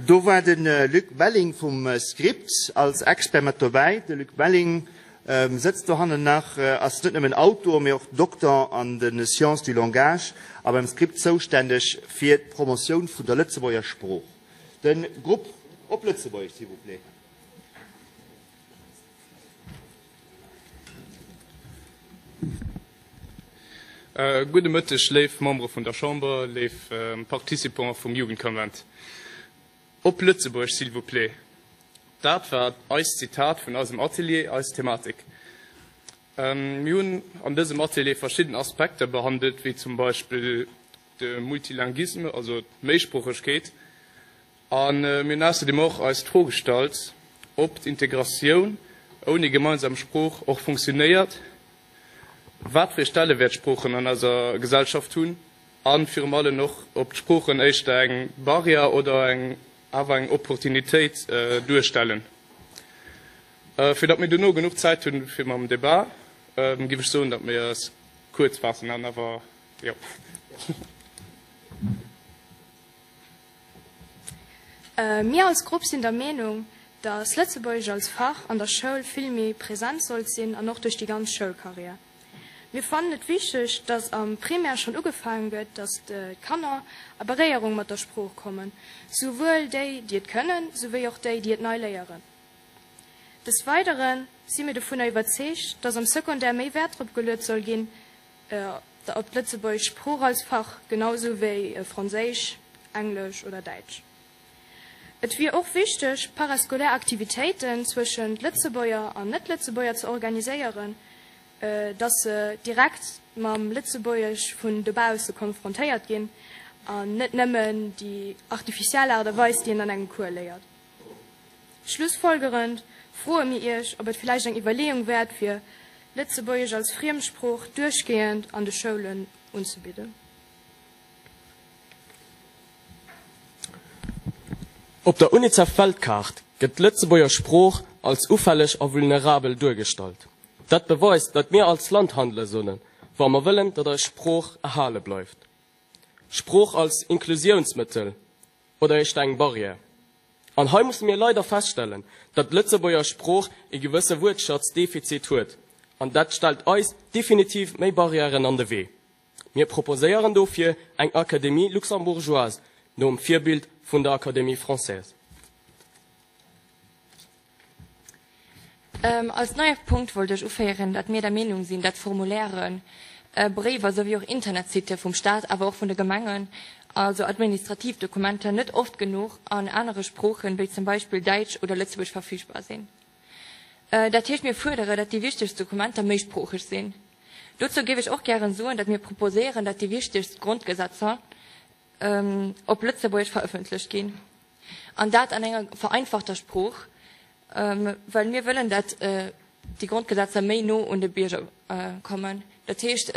Do war de Luc Melling vum Script als Expert mat dobäi. De Luc Melling sëtzt dohannen nach, ass net nëmmen Autor, mee och Dokter an de Sciences du langage a beim Script zoustänneg fir d'Promotioun vun der Lëtzebuerger Sprooch. De Grupp op Lëtzebuergesch, s'il vous plaît. Gudde Mëtteg, léif Membere vun der Chamber, léif Participants vum Jugendkonvent. Op Lëtzebuerg, s'il vous plaît! Dat war eist Zitat vun eisem Atelier, eis Thematik. Mir hunn an dësem Atelier verschidden Aspekter behandelt, wéi zum Beispill de Multilinguisme, also d'Méisproochegkeet, A mir hunn ausserdeem och eis d'Fro gestallt, ob d'Integratioun ouni gemeinsam Sprooch och funktionéiert, wat fir ee Stellewäert Sproochen an eiser Gesellschaft hunn a virum allen och, ob d'Sproochen éischter eng Barrière oder eng awer eng Opportunitéit duerstellen. Fir datt mir dono genuch Zäit hunn fir mam Debat, géif ech soen, datt mir eis kuerz faassen an awer, jo. Mir als Grupp sinn der Meenung, dass Lëtzebuergesch als Fach an der Schoul vill méi present sollt sinn an och duerch déi ganz Schoulcarrière. Mir fannen et wichteg, dass am Primaire schonn ugefaange gëtt, dass d'Kanner a Beréierung mat der Sprooch kommen, souwuel déi, déi et kënnen, souwéi och déi, déi et nei léieren. Des Weidere si mir dovunner iwwerzeegt, dass am Secondaire méi Wäert drop geluet soll ginn, op d'lëtzebuergesch Sprooch als Fach, genau sou wéi Franséisch, Englesch oder Däitsch. Et wier och wichteg, parascolaire Aktivitéiten zwëschent Lëtzebuerger an Net-Lëtzebuerger ze organiséieren, dass se direkt mam Lëtzebuergesch vun dobausse konfrontéiert ginn an net nëmmen déi artificiell Aart a Weis, déi een an engem Cours léiert. Schlussfolgerend froe mir Iech, ob et villäicht eng Iwwerleeung wäert wier, Lëtzebuergesch als Friemsprooch duerchgehend an de Schoulen unzebidden. Op der UNICEF-Weltkaart gëtt d'Lëtzebuerger Sprooch als ufälleg a vulnerabel duergestallt. Dat beweist, datt mir als Land handele sollen, wa mer wëllen, datt eis Sprooch erhale bleift. Sprooch als Inklusiounsmëttel oder éischter eng Barrière? An hei musse mir leider feststellen, datt d'Lëtzebuerger Sprooch e gewësse Wuertschatzdefizit huet, an dat stellt eis definitiv méi Barrièren an de Wee. Mir proposéieren dofir eng Académie luxembourgeoise nom Virbild vun der Académie française. Als neie Punkt wollt ech uféieren, dat mir der Meenung sinn, dat Formulairen, Bréiwer souwéi och Internetsitte vum Stat, awer och vun de Gemengen, also administrativ Dokumenter, net oft genuch an anere Sproochen, wéi zum Beispill Däitsch oder Lëtzebuergesch verfügbar sinn. Dat heescht, mir fuerdere, dat déi wichtegst Dokumenter méisproocheg sinn. Dozou géif ech och gären soen, dat mir proposéieren, dat déi wichtegst Grondgesetzer op Lëtzebuergesch verëffentlecht ginn, an dat an enger vereinfachter Sprooch, well mir wëllen, dat déi Grondgesetzer méi no un de Bierger kommen. Dat heescht,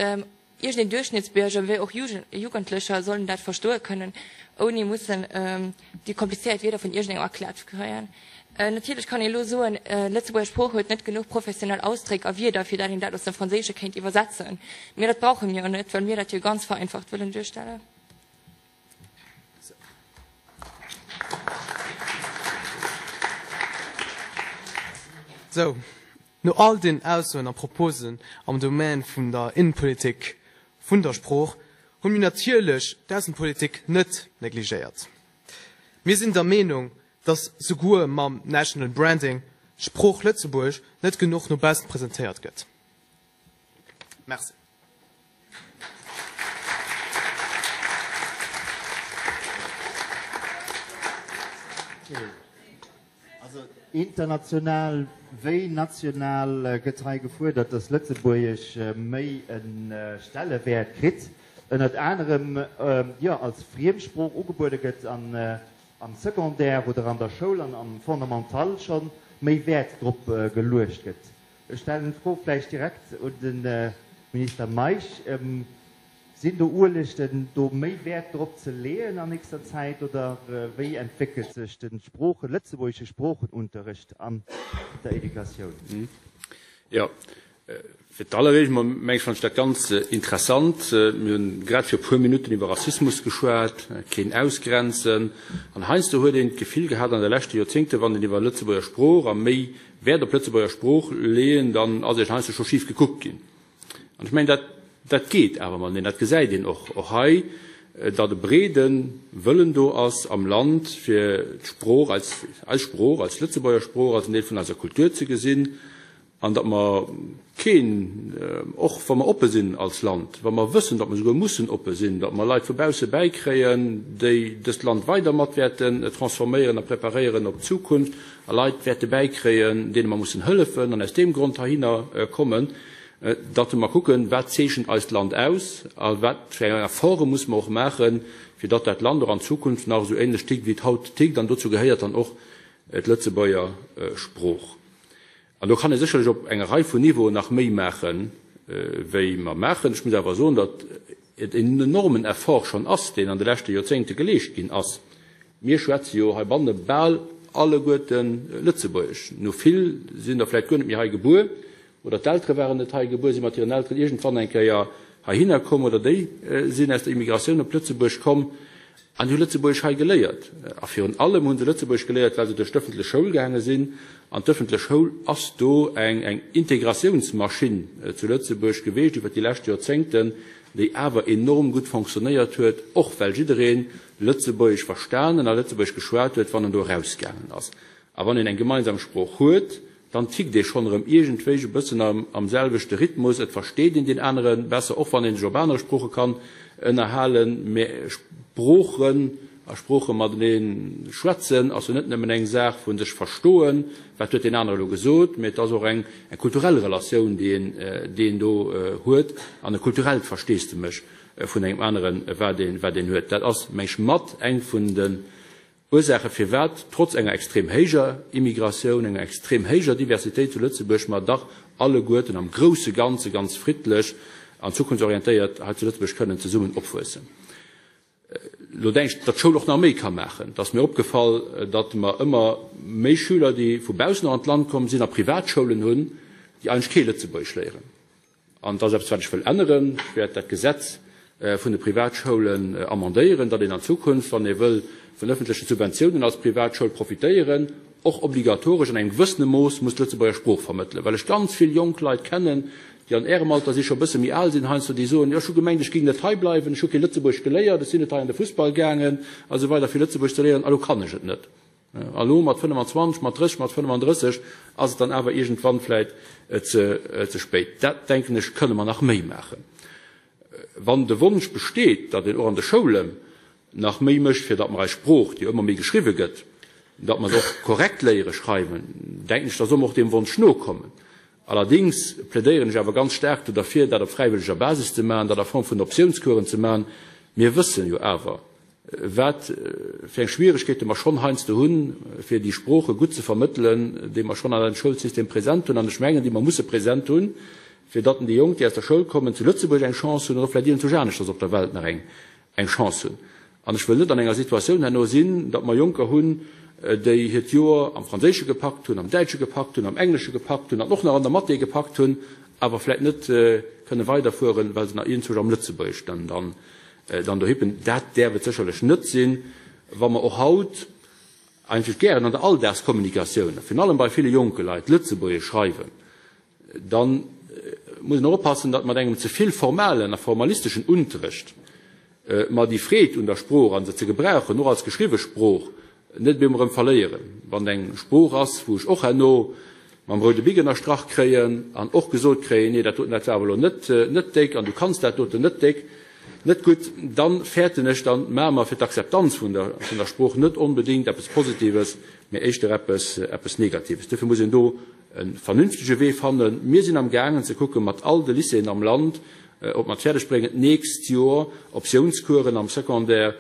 iergendeen Duerchschnittsbierger wéi och Jugendlecher sollen dat verstoe kënnen, ouni mussen déi komplizéiert Wierder vun iergendengem erkläert ze kréien. Natierlech kann ee elo soen, d'Lëtzebuerger Sprooch huet net genuch professionell Ausdréck a Wierder, fir dat een dat aus dem Franséische kéint iwwersetzen. Mee dat brauche mir jo net, well mir dat jo ganz vereinfacht wëllen duerstellen. Sou, no all den Aussoen a Proposen am Domaine vun der Innenpolitik vun der Sprooch hu mir natierlech d'Aussenpolitik net negligéiert. Mir sinn der Meenung, dass souguer mam National Branding d'Sprooch Lëtzebuerg net genuch no baussen presentéiert gëtt. Merci. Also international wéi national gëtt hei gefuerdert, dass Lëtzebuergesch méi e Stellewäert kritt, ënnert anerem jo als Friemsprooch ugebuede gëtt an am Secondaire oder an der Schoul an am Fondamental scho méi Wäert drop geluecht gëtt. Ech stellen d'Fro vläicht direkt un de Minister Meisch, Sinn do Uerlechten, do méi Wäert drop ze leeën an nächster Zäit oder wéi entwéckelt sech de Sproochen, lëtzebuergesche Sproochenunterrecht an der Educatioun? Jo. Fir d'alleréischt emol, meng ech, fannen ech dat ganz interessant. Mir hunn grad fir e puer Minutten iwwer Rassismus geschwat, keen ausgrenzen. An heiansdo huet een d'Gefill gehat an de leschte Joerzéngte, wann een iwwer Lëtzebuerger Sprooch a méi Wäert op Lëtzebuerger Sprooch leeën, dann ass een heiansdo scho schif gekuckt ginn. An ech mengen, dat, dat geet awer mateneen. Dat gesäit een och, och hei, datt e breede Wëllen do ass am Land, fir d'Sprooch als eis Sprooch, als Lëtzebuerger Sprooch, als en Deel vun eiser Kultur ze gesinn. An datt mer keen, och wa mer oppe sinn als Land, wa mer wëssen, datt mer souguer mussen oppe sinn, datt mer Leit vu bausse bäikréien, déi dëst Land weider mat wäerten transforméieren a preparéieren op d'Zukunft, a Leit wäerte bäikréien, deene mer mussen hëllefen an aus deem Grond heihinner kommen, datt mer kucken, wat zeechent eist Land aus a wat fir eng Efforte musse mer och maachen, fir datt dat Land och an Zukunft nach esou ähnlech tickt, wéi et haut tickt. An dozou gehéiert dann och d'Lëtzebuerger Sprooch. An do kann ee sécherlech op enger Rei vun Niveauen nach méi maachen, wéi mer maachen. Ech muss awer soen, datt et en enormen Effort schonn ass, deen an de leschte Joerzéngte geleescht ginn ass. Mir schwätze jo heibanne bal alleguerte Lëtzebuergesch. No vill sinn der vläicht guer net méi hei gebuer oder d'Eltere waren net hei gebuer, si mat hiren Elteren iergendwann eng Kéier heihinner komm oder déi sinn aus der Immigratioun op Lëtzebuerg komm. An déi hu Lëtzebuergesch hei geléiert. A virun allem hu se Lëtzebuergesch geléiert, well se duerch d'ëffentlech Schoul gaange sinn. An d'ëffentlech Schoul ass do eng eng Integratiounsmaschinn zu Lëtzebuerg geweecht iwwer déi lescht Joerzéngten, déi awer enorm gutt fonctionnéiert huet, och well jidderee Lëtzebuergesch verstanen a Lëtzebuergesch geschwat huet, wann en do erausgaangen ass. A wann een eng gemeinsam Sprooch huet, dann tickt ee schonn erëm iergendwéi e bëssen am selwechte Rhythmus, et versteet een deen anere besser, och wann ee sech op anere Sprooche kann ënnerhalen. Mä Sproochen a Sprooche matenee schwätzen ass jo net nëmmen eng Saach vu sech verstoen, wat huet deen anere elo gesot, mä et ass och eng kulturell Relatioun, déi een, déi een do huet an e kulturellt Versteesdemech vun engem aneren, wat een, wat een huet. Dat ass, meng ech, mat eng vun de Ursaache firwat trotz enger extrem héijer Immigratioun, enger extrem héijer Diversitéit zu Lëtzebuerg mer dach alleguerten am grousse Ganze ganz friddlech an zukunftsorientéiert hei zu Lëtzebuerg kënnen zesummen opwuessen. Elo denken ech, datt d'Schoul och nach méi ka maachen. Et ass mir opgefall, datt mer ëmmer méi Schüler, déi vu baussen och an d'Land komm sinn, a Privatschoulen hunn, déi eigentlech kee Lëtzebuergesch léieren. An dat ass eppes, wat ech wëll änneren. Ech wäert dat Gesetz vun de Privatschoulen amendéieren, datt een an Zukunft, wann ee wëll vun ëffentleche Subventiounen als Privatschoul profitéieren, och obligatoresch an engem gewëssene Mooss muss d'Lëtzebuerger Sprooch vermëttelen. Well ech ganz vill jonk Leit kennen, déi an Ärem Alter si, scho e bësse méi al sinn heiansdo, déi soen, jo ech hu gemengt, ech géing net hei bleiwen, ech hu kee Lëtzebuergesch geléiert, ech sinn net hei an de Fussball gaangen a sou weider fir Lëtzebuergesch ze léieren, a lo kann ech et net. A lo mat 25, mat 30, mat 35 ass et dann awer iergendwann vläit ze spéit. Dat, denken ech, kënne mer nach méi maachen. Wann de Wonsch besteet, datt een och an de Schoulen nach méi mécht, fir datt mer eis Sprooch, déi jo ëmmer méi geschriwwe gëtt, datt mer se och korrekt léiere schreiwen, denken ech, da solle mer och deem Wonsch nokommen. Allerdéngs plädéieren ech awer ganz staark do derfir, dat op fräiwëlleger Basis ze maachen, dat a Form vun Optiounscoursen ze maachen. Mir wëssen jo awer, wat fir eng Schwieregkeete mer schonn heiansdo hunn, fir déi Sprooche gutt ze vermëttelen, déi mer schonn an eisem Schoulsystem present hunn, an ech mengen, déi mer musse present hunn, fir datt déi Jonk, déi aus der Schoul kommen, zu Lëtzebuerg eng Chance hunn an och vläicht iergendwou aneschters op der Welt nach eng Chance hunn. An ech wëll net an enger Situatioun herno sinn, datt mer Jonker hunn, déi hiert Joer am Franséische gepackt hunn, am Däitsche gepackt hunn, am Englesche gepackt hunn an och nach an der Mathé gepackt hunn, awer vläicht net kënne weiderfueren, well se nach iergendzwousch am Lëtzebuergeschen dann dann do hippen. Dat däerf et sécherlech net sinn, wa mer och haut eigentlech gären an der Alldagskommunikatioun, a virun allem bei ville jonke Leit, Lëtzebuergesch schreiwen, da muss een och oppassen, datt mat engem ze vill formalen a formalisteschen Unterrecht mer déi Freed un der Sprooch a se ze gebrauchen, och als geschriwwe Sprooch, net op eemol erëm verléieren. Wann et eng Sprooch ass, wou ech och herno mam roude Bic ënnerstrach kréien an och gesot kréien, nee, dat doten, dat war awer elo net, net déck an du kanns dat doten net déck, net gutt, dann fäerten ech, dann maache mer fir d'Akzeptanz vun der, vun der Sprooch net onbedéngt eppes Positives, mä éischter eppes, eppes Negatives. Duerfir muss een do e vernünftege Wee fannen. Mir sinn amgaangen ze kucken, mat all de Lycéeën am Land, ob mer et fäerdeg bréngen, d'nächst Joer Optiounscoursen am Secondaire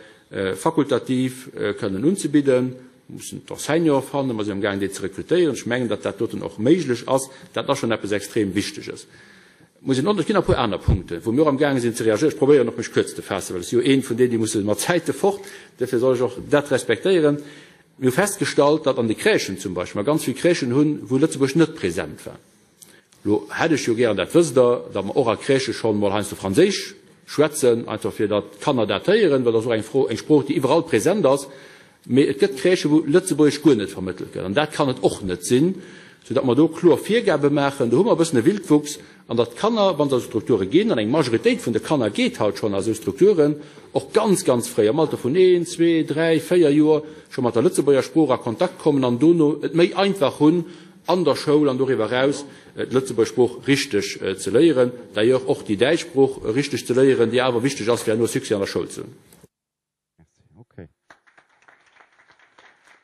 fakultativ kënnen unzebidden. Mir mussen d'Enseignanten fannen, mer sinn amgaangen déi ze rekrutéieren. Ech mengen, datt dat doten och méiglech ass. Dat ass schonn eppes extrem Wichteges. Muss een och, et ginn nach e puer aner Punkten, wou mir och amgaange sinn ze reagéieren. Ech probéieren och mech kuerz ze faassen, well ech si jo een vun deenen, déi musse mat Zäite fort. Duerfir soll ech och dat respektéieren. Mir hu festgestallt, datt an de Crèchen zum Beispill, mer ganz vill Crèchen hunn, wou Lëtzebuerg net present war. Lo hätt ech jo gären, dat wësst Der, datt mer och a Crèchë schonn emol heiansdo Franséisch schwätzen, einfach fir datt d'Kanner dat héieren, well dat ass och eng Fro, eng Sprooch, déi iwwerall present ass. Mee et gëtt Crèchë wou Lëtzebuergesch guer net vermëttelt gëtt, an dat kann et och net sinn, soudatt mer do kloer Virgabe maachen. Do hu mer e bëssen e Wildwuchs, an datt d'Kanner, wa se a sou Strukture ginn, an eng Majoritéit vun de Kanner geet haut schonn a sou Strukturen, och ganz, ganz fréi, am Alter vun een, zwee, dräi, véier Joer, scho mat der Lëtzebuerger Sprooch a Kontakt kommen an dono et méi einfach hunn, an der Schoul an doriwwer eraus d'Lëtzebuerger Sprooch richteg ze léieren, d'ailleurs och déi däitsch Sprooch richteg ze léieren, déi awer wichteg ass, fir herno Succès an der Schoul ze hunn. Merci. Okay.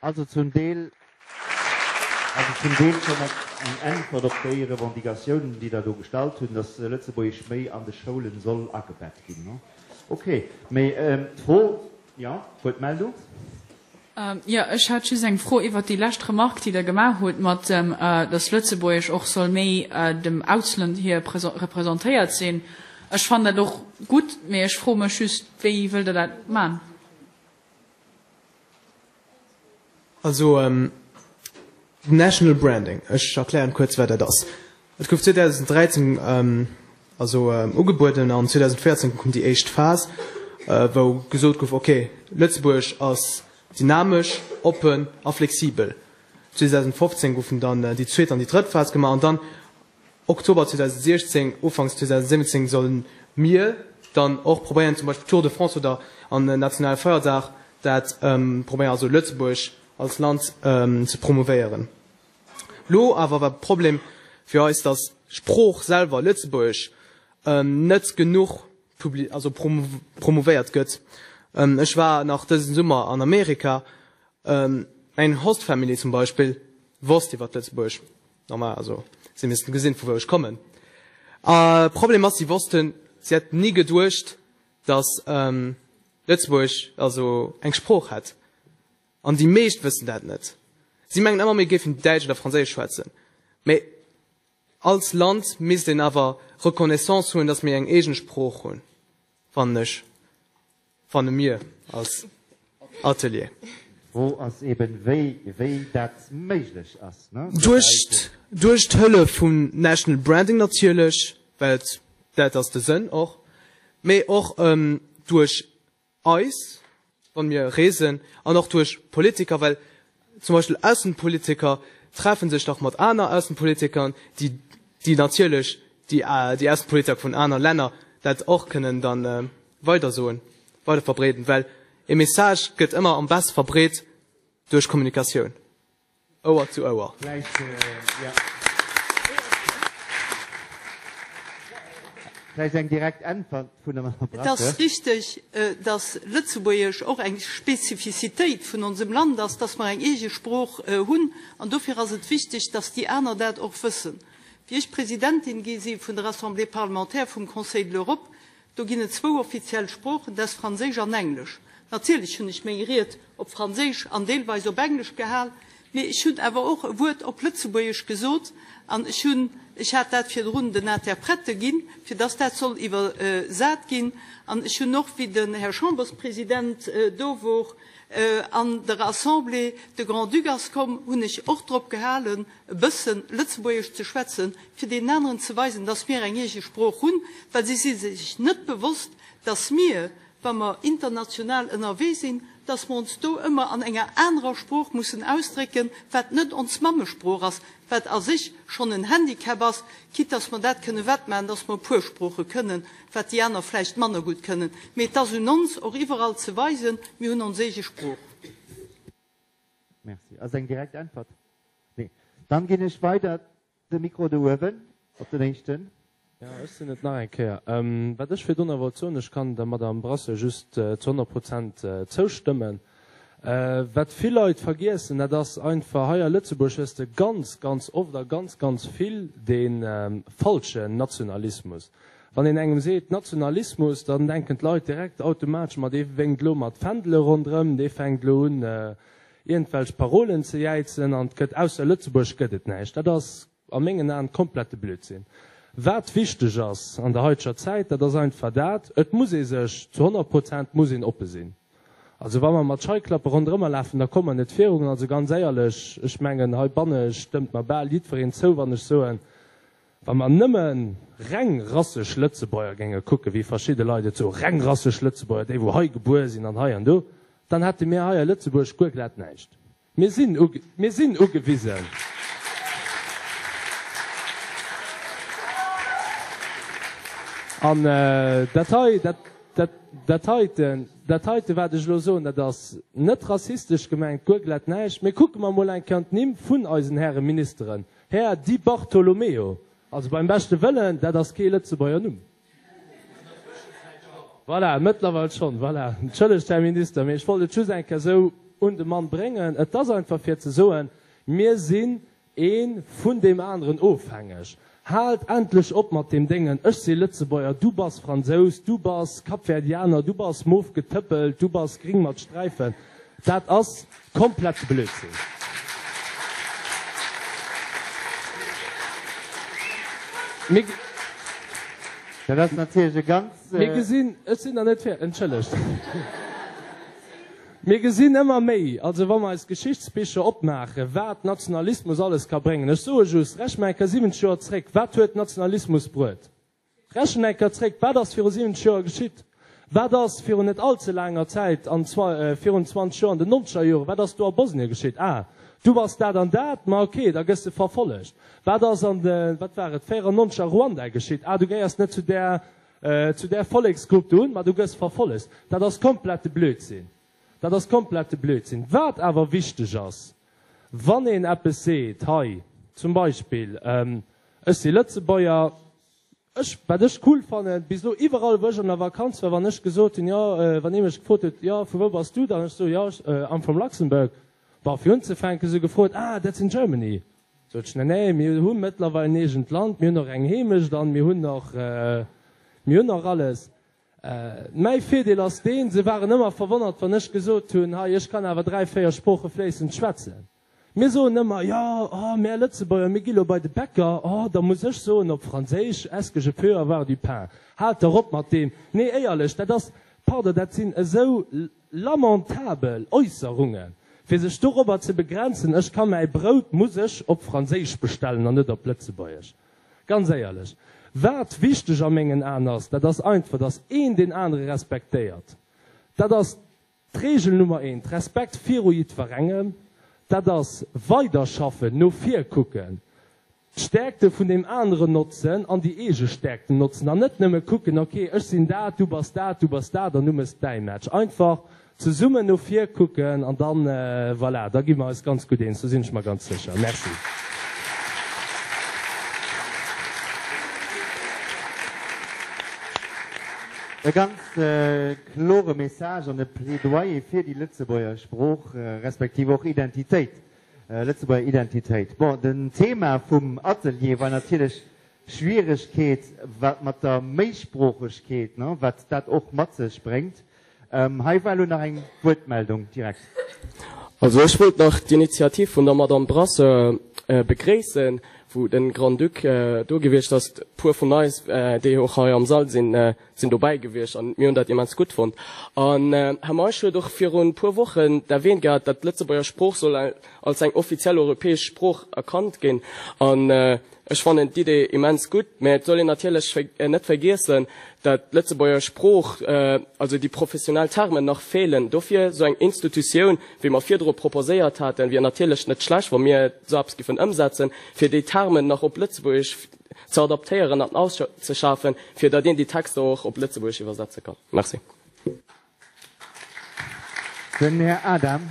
Also zum Deel, also zum Deel schonn eng Äntwert op déi Revendicatiounen, déi Der do gestallt hunn, dass Lëtzebuergesch méi an de Schoulen soll agebett ginn. Okay. Mee d'Fro, jo, Wuertmeldung? Jo, ech hat just eng Fro iwwert déi lescht Remarque, déi Der gemaach hutt, mat dem, dass Lëtzebuergesch och soll méi dem Ausland hier representéiert sinn. Ech fannen dat och gutt, mee ech froe mech just, Wéi wëllt Der dat man? Also, National Branding, ech erklären kuerz, wat dat ass. Et gouf 2013 also ugebueden an 2014 koum déi éischt Phas, wou gesot gouf, ok, Lëtzebuerg ass dynamesch, oppen a flexibel. 2015 goufen dann déi zweet an déi drëtt Phas gemaach an dann Oktober 2016, Ufanks 2017 solle mir dann och probéieren, zum Beispill Tour de France oder an nationale Feierdag dat probéieren, also Lëtzebuerg als Land ze promouvéieren. Lo awer war Problem fir eis, dass Sprooch selwer, Lëtzebuergesch, net genuch also promouvéiert gëtt. Ech war nach dësen Summer an Amerika, eng Host Family zum Beispill wosst iwwert Lëtzebuerg, normal, also si missten gesinn vu wou ech kommen. A Problem ass, si wossten, si hätten ni geduecht, dass Lëtzebuerg also eng Sprooch hätt. An déi meescht wëssen dat net. Si mengen ëmmer, mir géifen Däitsch oder Franséisch schwätzen. Mee als Land misst een awer Reconnaissance hunn, datt mir eng eegen Sprooch hunn, fannen ech, fanne mir als Atelier. D'Fro ass eben, wéi, wéi dat méiglech ass, ne? Duerch, duerch d'Hëllef vum National Branding natierlech, well dat ass de Sënn och, mee och duerch eis, wann mir reesen, an och duerch Politiker, well zum Beispill Aussenpolitiker treffen sech dach mat aner Aussenpolitikern, déi, déi natierlech déi, déi Aussenpolitiker vun aner Länner dat och kënnen dann weidersoen, weiderverbreeden, well e Message gëtt ëmmer am beste verbreet duerch Kommunikatioun. Ouer zu Ouer. Vläicht eng direkt Äntwert vun der Madame Et ass Brasseur. richteg, dass Lëtzebuergesch och eng Spezifizitéit vun onsem Land ass, dass mer eng eege Sprooch hunn. An dofir ass et wichteg, dass déi aner dat och wëssen. Wéi ech Presidentin gi si vun der Assemblée parlementaire vum Conseil de l'Europe, Do ginn et zwou offiziell Sproochen, dat ass Franséisch an Englesch. Natierlech hunn ech meng Ried op Franséisch an deelweis op Englesch gehal, mee ech hunn awer och e Wuert op Lëtzebuergesch gesot an ech hunn, ech hat dat virdrun den Interprète ginn, fir dass dat soll iwwersat ginn. An ech hunn och, wéi den Här Chamberspresident do wor an der Assemblée, de Grand-Duc ass komm, hunn ech och drop gehalen, e bëssen Lëtzebuergesch ze schwätzen, fir deenen aneren ze weisen, dass mir eng eege Sprooch hunn, well si si sech net bewosst, dass mir, wa mer international ënnerwee sinn, dass mer ons do ëmmer an enger anerer Sprooch mussen ausdrécken, wat net ons Mammesprooch ass, wat a sech schonn en Handicap ass, quitte dass mer dat kënne wettmaachen, dass mer e puer Sprooche kënnen, wat déi aner vläicht manner gutt kënnen. Mee et ass un ons, och iwwerall ze weisen, mir hunn ons eege Sprooch. Merci. Ass eng direkt Äntwert? Nee. Dann ginn ech weider de Mikro do uewen op den éischten. Jo, ech sinn et nach eng Kéier. Wat ech virdrunner wollt soen, ech kann der Madame Brasseur just zu 100 Prozent zoustëmmen. Wat vill Leit vergiessen, dat ass einfach, hei a Lëtzebuerg hues de ganz, ganz oft a ganz, ganz vill dee falschen Nationalismus. Wann een engem seet Nationalismus, dann denken d'Leit direkt automatesch, ma dee wénkt elo mat Fändele ronderëm, dee fänkt elo un iergendwelch Parolen ze jäizen an et gëtt ausser Lëtzebuerg gëtt et näischt. Dat ass a mengen Aen komplette Blödsinn. Wat wichteg ass an der haiteger Zäit, dat ass einfach dat, et muss ee sech zu 100 Prozent muss een oppe sinn. Also wa mer mat Scheiklappe ronderëmmer lafen, da komme mer net virun. Also ganz éierlech, ech mengen heibanne stëmmt mer bal jiddwereen zou, wann ech soen,. Wa mer nëmme reng rassesch Lëtzebuerger géinge kucken, wéi verschidde Leit et soen, reng rassesch Lëtzebuerger, déi wou hei gebuer sinn an hei an do, dann hätte mir hei a Lëtzebuerg guer glat näischt. Mir sinn, mir sinn ugewisen. An dat hei, dat, dat, dat heiten, dat heiten, wat ech elo soen, dat ass net rassistesch gemengt, guer glat näischt. Mee kucke mer emol eng Kéier an d'Nimm vun eisen Häre Ministeren. Här Di Bartolomeo, also beim beschte Wëllen, dat ass kee Lëtzebuerger Numm. Voilà, mëttlerweil schonn, voilà. Entschëllegt, Här Minister, mee ech wollt et just eng Kéier esou un de Mann bréngen. Et ass einfach fir ze soen, Mir sinn ee vun deem aneren ofhängeg. Haalt endlech op mat deem Déngen, ech si Lëtzebuerger, du bass Fransous, du bass Kapverdianer, du bass mof getëppelt, du bass gring mat Sträifen. Dat ass komplette Blödsinn. Mir. Dat ass natierlech e ganz. Mir gesinn, ech sinn nach net fäerdeg, entschëllegt. Mir gesinn ëmmer méi, also wa mer eis Geschichtsbicher opmaachen, wat Nationalismus alles ka bréngen. Ech soe just, rechent mer eng Kéier 70 Joer zréck, wat huet Nationalismus bruet? Rechent eng Kéier zréck, Wat ass viru 70 Joer geschitt? Wat ass virun net allze laanger Zäit, an virun 20 Joer, an den nonzeger Joren, wat ass do a Bosnien geschitt? Ah, du bass dat an dat, ma ok, da gëss de verfollegt. Wat ass an de, wat war et, 94 a Ruanda geschitt? Ah, du gehéiers net zu där, zu där Volleksgrupp do un, ma du gëss verfollegt. Dat ass komplette Blödsinn. Dat ass komplette Blödsinn. Wat awer wichteg ass, wann een eppes seet hei, zum Beispill, ech si Lëtzebuerger, Ech, wat ech cool fannen, bis elo iwwerall wou ech an der Vakanz war, wann ech gesot hunn, jo, wann ee mech gefrot huet, jo, vu wou bass du dann, ech soe jo, I'm from Luxembourg. Bon, fir unzefänken, se gefrot, ah, that's in Germany. Sot ech, nee, nee, mir hu mëttlerweil en eegent Land, mir hunn och eng Heemecht an mir hunn och, mir hunn och alles. Mäi Virdeel ass deen, se waren ëmmer verwonnert, wann ech gesot hunn, hei, ech kann awer 3, 4 Sprooche fléissend schwätzen. Mir soen ëmmer, jo, oh, mär Lëtzebuerger, mir gi lo bei de Bäcker, oh, da muss ech soen op Franséisch, Est-ce que je peux avoir du pain? Haalt dach op mat deem! Nee, éierlech, dat ass, pardon, dat sinn esou lamentabel Äusserungen, fir sech dorobber ze begrenzen, ech ka mäi Brout, muss ech op Franséisch bestellen an net op Lëtzebuergesch. Ganz éierlech, wat wichteg a mengen Aen ass, dat ass einfach, dass een deen anere respektéiert. Dat ass D'Reegel Nummer eent, Respekt viru jiddwerengem, dat ass weiderschaffen, no vir kucken, d'Stäerkte vun deem aneren notzen an déi eege Stäerkten notzen an net nëmme kucken, ok, ech sinn dat, du bass dat, du bass dat an du mëss däi Match. Einfach zesummen no vir kucken an dann, voilà, da gi mer eis ganz gutt eens, do sinn ech mer ganz sécher. Merci. E ganz klore Message an e Plädoyer fir déi Lëtzebuerger Sprooch, respektiv och Identitéit, Lëtzebuerger Identitéit. Bon, den Thema vum Atelier war natierlech Schwieregkeet, wat mat der Méisproochegkeet, ne, wat dat och mat sech bréngt. Hei war elo nach eng Wuertmeldung direkt. Also ech wollt nach d'Initiativ vun der Madame Brasseur begréissen, wou de Grand-Duc do gewiescht ass. E puer vun eis, déi och hei am Sall sinn, sinn dobäi gewiescht an mir hunn dat immens gutt fonnt. An Här Meisch huet och virun e puer Wochen erwähnt gehat, datt d'Lëtzebuerger Sprooch soll als eng offiziell europäesch Sprooch erkannt ginn. An ech fannen d'Idee immens gutt, mä et soll een natierlech net vergiessen, datt d'Lëtzebuerger Sprooch, also déi professionell Termen nach feelen. Dofir esou eng Institutioun, wéi mer virdru proposéiert haten, wier natierlech net schlecht, wa mir esou eppes giffen ëmsetzen, fir déi Termen nach op Lëtzebuergesch ze adaptéieren an auszeschafen, fir datt een déi Texter och op Lëtzebuergesch iwwersetze kann. Merci. Den Här Adam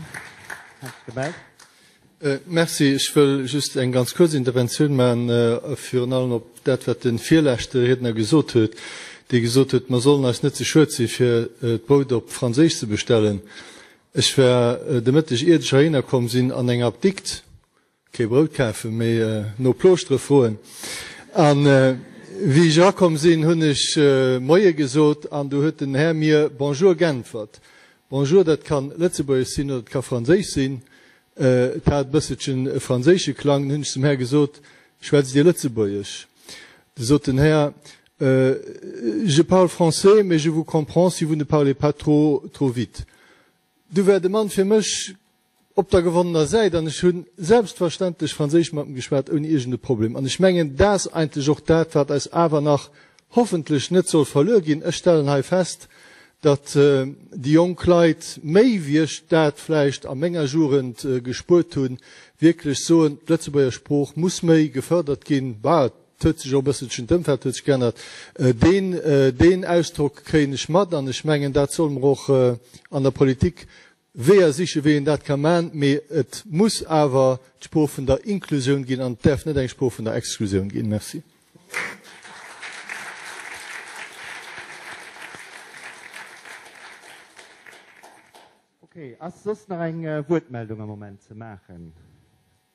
hat sech gemellt. Merci. Ech wëll just eng ganz kuerz Interventioun maachen, virun allem op dat, wat de virleschte Riedner gesot huet, dee gesot huet, mer sollen eis net ze schued si fir d'Brout op Franséisch ze bestellen. Ech war de Mëtteg, iert ech heihinner komm sinn, an enger Apdikt, Kee Brout kafen, mee no Plooschtere froen. An wéi ech erakomm sinn, hunn ech Moie gesot an du huet den Här mir Bonjour g'äntwert. Bonjour, dat kann Lëtzebuergesch sinn oder et ka Franséisch sinn. Et hat e bësselchen e franséische Klang. Dunn hunn ech zum Här gesot, Schwätzt Dir Lëtzebuergesch? Du sot den Här, Je parle français, mais je vous comprends si vous ne parlez pas trop, trop vite. Du war de Mann fir mech. op der gewonnener Säit an ech hu selbstverständlech Franséisch mat em geschwat ouni iergend e Problem. An ech mengen, dat ass eigentlech och dat, wat eis awer nach hoffentlech net soll verluer ginn. Ech stellen hei fest, datt déi jonk Leit méi wéi ech dat vläicht a menger Jugend gespuert hunn, wierklech soen, d'Lëtzebuerger Sprooch muss méi gefördert ginn. Bah, et huet sech och e bësselchen, d'Ëmfeld huet sech geännert. Deen, deen Ausdrock kréien ech mat an ech mengen, dat solle mer och an der Politik Weeër sichen, wéi een dat ka maachen. Mee et muss awer d'Sprooch vun der Inklusioun ginn an et däerf net eng Sprooch vun der Exklusioun ginn. Merci. Okay, ass soss nach eng Wuertmeldung am Moment ze maachen?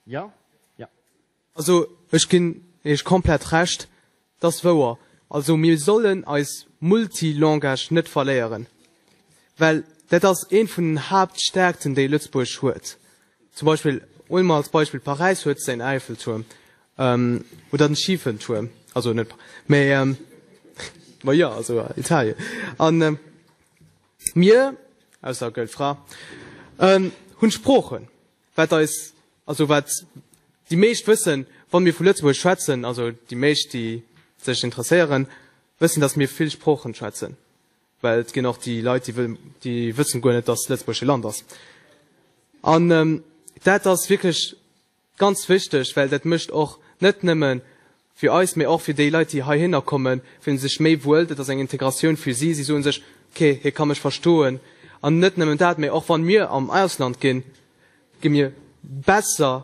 Jo? Jo. Also ech ginn Iech komplett Recht, et ass wouer. Also mir sollen eis Multilangage net verléieren, well dat ass eent vun den Haaptstärkten, déi Lëtzebuerg huet. Zum Beispill, huele mer als Beispill, Paräis huet säin Eiffeltuerm oder den schifen Tuerm, also net, mä ma jo, also Italien. An mir, ausser Gëll Fra, hunn Sproochen. Wat eis, also wat déi meescht wëssen, wa mir vu Lëtzebuerg schwätzen, also déi meescht, déi sech interesséieren, wëssen, datt mir vill Sproochen schwätzen. Well et ginn och déi Leit, déi wëll, déi wëssen guer net, datt Lëtzebuerg e Land ass. An dat ass wierklech Ganz wichteg, well dat mécht och net nëmme fir eis, mee och fir déi Leit, déi heihinner kommen, fillen sech méi wuel. Dat ass eng Integratioun fir si. Si soe sech, okay, hie ka mech verstoen. An net nëmmen dat, mee och wann mir am Ausland ginn, gi mir besser,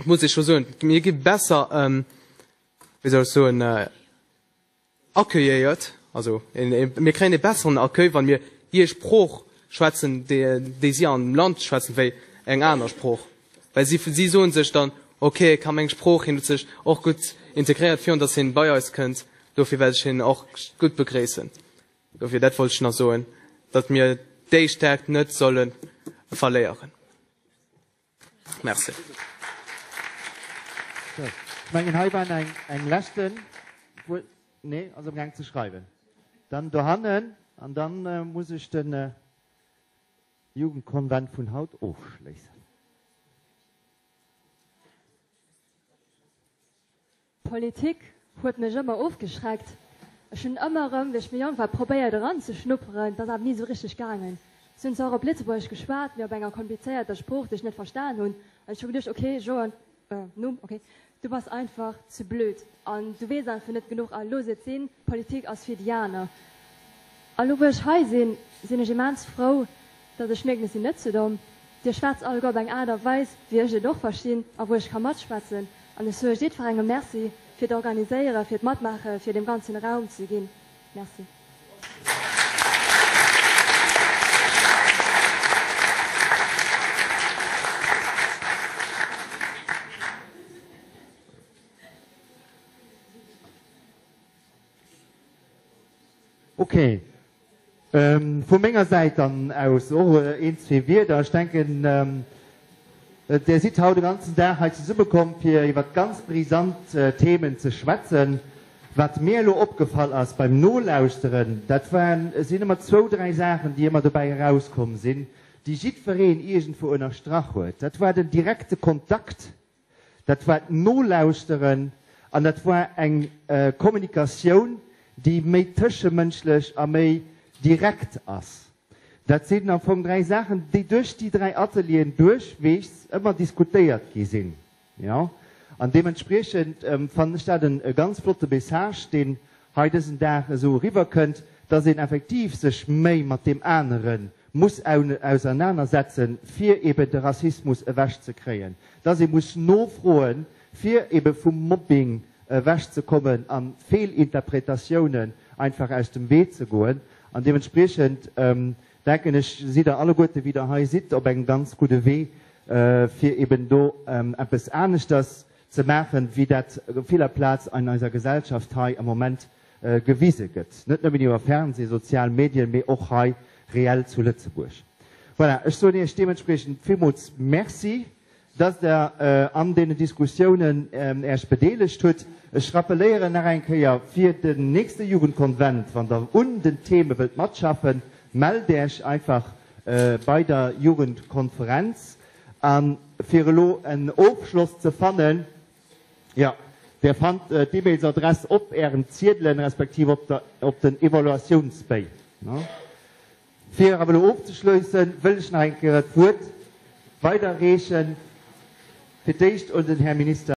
muss ech scho soen, mir gi besser, wéi soll ech soen, Accueilléiert, also mir kréien e besseren Accueil, wa mir hir Sprooch schwätzen, déi si am Land schwätzen, wéi eng aner Sprooch. Well si si soe sech dann, ok, e ka meng Sprooch, hien huet sech och gutt integréiert virun datt hien bei eis kënnt, dofir wäert ech hien och gutt begréissen. Dofir, dat wollt ech nach soen, datt mir déi Stärkt net solle verléieren. Merci. Ech mengen, hei war eng, eng leschten Wuert, nee, ass amgaang ze schreiwen. Dann dohannen, an dann muss ech de Jugendkonvent vun haut ofschléissen. Politik huet mech ëmmer ofgeschreckt. Ech hunn ëmmer erëm, wéi ech méi jonk war, probéiert eranzeschnupperen, et ass awer ni esou richteg gaangen. Si hunn zwar och op Lëtzebuergesch geschwat, mee op enger komplizéierter Sprooch, déi ech net verstan hunn. An ech hu geduecht, ok Joan, äh, Numm, ok, du bass einfach ze blöd an du weess einfach net genuch a looss et sinn, Politik ass fir déi aner. A lo wou ech hei sinn, sinn ech immens frou, datt ech mierken, ech sinn net ze domm. Dir schwätzt alleguer op eng Aart a Weis, wéi ech et och verstinn a wou ech ka matschwätzen. An ech soe jiddwerengem Merci fir d'Organiséieren, fir d'Matmaachen, fir deem Ganzen Raum ze ginn. Merci. Ok. Vu menger Säit dann aus och een, zwee Wierder. Ech denken, Där sidd haut de ganzen Dag hei zesummekomm, fir iwwer ganz brisant Themen ze schwätzen. Wat mir elo opgefall ass beim Nolauschteren, dat waren, sinn ëmmer zwou, dräi Saachen, déi ëmmer dobäi erauskomm sinn, déi jiddwereen iergendwou ënnerstrach huet. Dat war den direkte Kontakt Dat war d'Nolauschteren an dat war eng Kommunikatioun, déi méi tëschemënschlech a méi direkt ass. Dat sinn am Fong dräi Saachen, déi duerch déi dräi Atelieren duerchweegs ëmmer diskutéiert gi sinn. Jo, an deementspriechend fannen ech dat e ganz flotte Message, deen hei dësen Dag esou eriwwerkënnt, dass een effektiv sech méi mat deem anere muss ausernanersetzen, fir eben de Rassismus ewechzekréien, dass ee muss nofroen, fir ebe vum Mobbing ewechzekommen a Feelinterpretatiounen einfach aus dem Wee ze goen. An deementspriechend denken ech, sidd Der alleguerte, wéi Der hei sidd, op engem ganz gudde Wee, fir eben do eppes aneschters ze maachen, wéi dat op viller Plaz an eiser Gesellschaft hei am Moment gewise gëtt, net nëmmen iwwer Fernseh, sozial Medien, mee och hei reell zu Lëtzebuerg. Voilà, ech soen Iech deementspriechend villmools Merci, dass Der an deenen Diskussiounen Äech bedeelegt hutt. Ech rappeléieren nach eng Kéier, fir den nächste Jugendkonvent, wann Der un den Theme wëllt matschaffen, mellt Äech einfach. bei der Jugendkonferenz. A fir elo en Ofschloss ze fannen, jo, Der fannt d'E-Mailsadress op Ären Ziedelen, respektiv op der, op den Evaluatiounsbéi. Fir awer elo ofzeschléissen, wëll ech nach eng Kéier d'Wuert weiderreechen, fir d'éischt un den Här Minister.